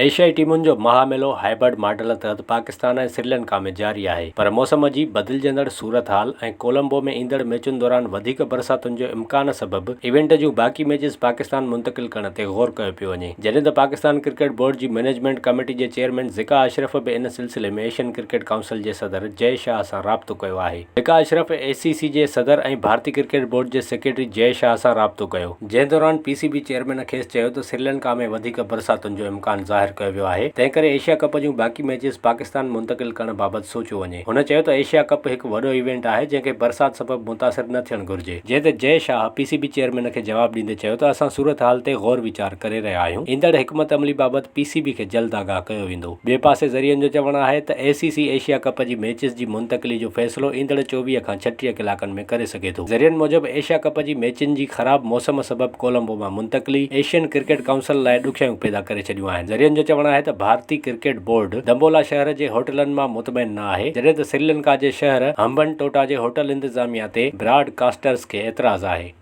ايشيائي ٽيمن جو مهاميلو هائبرڊ ماڊل تحت پاڪستان ۽ سريلنڪا ۾ جاري آهي پر موسم جي بدلجندڙ صورتحال ۽ ڪولمبو ۾ ايندڙ ميچن دوران وڌيڪ برساتن جو امڪان سبب ايونٽ جون باقي ميچز پاڪستان منتقل ڪرڻ تي غور ڪيو پيو وڃي جڏهن ته پاڪستان ڪرڪيٽ بورڊ جي مئنيجمينٽ ڪميٽي جي چيئرمين ذڪا اشرف به ان سلسلي ۾ ايشين ڪرڪيٽ ڪائونسل جي صدر جئه شاهه سان رابطو ڪيو آهي. ذڪا اشرف اي سي سي جي صدر ۽ ڀارتي ڪرڪيٽ بورڊ جي سيڪريٽري جئه شاهه سان رابطو ڪيو. جنهن دوران پي سي بي چيئرمين کيس چيو ته سريلنڪا ۾ وڌيڪ برساتن جو امڪان ظاهر ڪيو ويو آهي، تنهنڪري ايشيا ڪپ جون باقي ميچز پاڪستان منتقل ڪرڻ بابت سوچيو وڃي. هن چيو ته ايشيا ڪپ هڪ وڏو ايونٽ آهي جنهن کي برسات سبب متاثر نه ٿيڻ گهرجي. جنهن تي جئه شاهه پي سي بي چيئرمين کي جواب ڏيندي چيو ته اسان صورتحال تي غور ويچار ڪري رهيا آهيون، ايندڙ حڪمت عملي بابت پي سي بي کي جلد آگاهه ڪيو ويندو. ٻئي پاسي ذريعن جو چوڻ آهي ته اي سي سي ايشيا ڪپ جي ميچز جي منتقلي جو فيصلو ايندڙ 24 کان 36 ڪلاڪن ۾ ڪري سگهي ٿو. ذريعن موجب ايشيا ڪپ جي ميچن جي خراب موسم سبب ڪولمبو مان منتقلي ايشين ڪرڪيٽ ڪائونسل لاء ڏکيائيون پيدا ڪري ڇڏيون آهن. ذريعن جو چوڻ آهي ته ڀارتي ڪرڪيٽ بورڊ دمبولا شهر جي هوٽلن مان مطمئن نه آهي جڏهن ته سريلنڪا جي شهر همبن ٽوٽا جي هوٽل انتظاميا تي براڊ ڪاسٽرز کي اعتراض آهي.